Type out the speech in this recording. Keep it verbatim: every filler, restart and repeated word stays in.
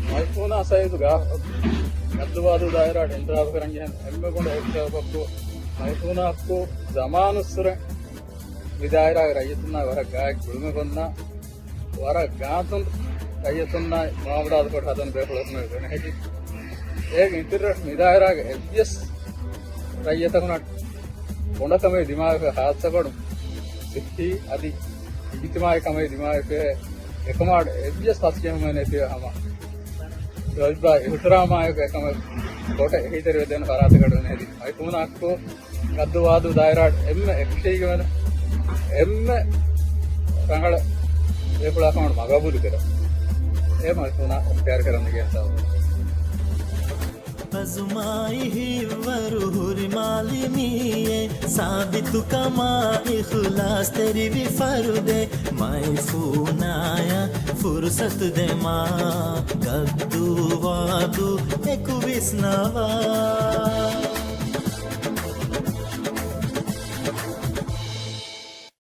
މައިފޫނާ ސައީދު ގާ-، ގައްދޫވާދޫ ދާއިރާއަށް އިންތިހާބު ކުރަން ޖެހެން އެންމެ ބޮޑު އެއް ސަބަބަކު، މައިފޫނާއަކު ޒަމާނުއްސުރެ މި ދާއިރާގެ ރައްޔިތުންނާ ވަރަށް ގާތް ގުޅުމެއް ގޮންނަ، ވަރަށް ގާތުން ރައްޔިތުންނާ މުއާމަލާތުކޮށް ހަދަން ބޭފުޅަކު ނުވެ ގެނެހެދި. އޭގެ އިތުރަށް މި ދާއިރާގެ އެއްވިޔަސް ރައްޔިތަކުންނަށް ބޮޑަކަމެއް ދިމާވެފަ، ހާއްސަކޮށް ސިއްހީ އަދި އިޖްތިމާޢީ ކަމެއް ދިމާވެފަ، އެކަމާ އެއްވިޔަސް ފަސްޖެހުމެއް ނެތި ހަމަ ލޯތްބާ އިޙްތިރާމާއެކު އެކަމެއް ގޮޓަށް އެހީތެރިވެދޭނެ ފަރާތަކަށް ގެނެހެދި. މައިފޫނާއަކު ގައްދޫވާދޫ ދާއިރާއަށް އެންމެ އެކަށީގެންވާ، އެންމެ ރަނގަޅު ބޭފުޅާ ކަމަށް މަގު ގަބޫލު ކުރަން އެ މައިފޫނާ އިޚްތިޔާރު ކުރަން ޖެހޭ ސަބަބު. ބަޒުމާއި ހިތްވަރު ހުރި މާލިމީއެއް، ސާބިތުކަމާ އިޚްލާޞްތެރިވި ފަރުދެއް، މައިފޫނާޔަށް ފުރުޞަތު ދެމާ، ގައްދޫވާދޫ އެކު ވިސްނަވާ.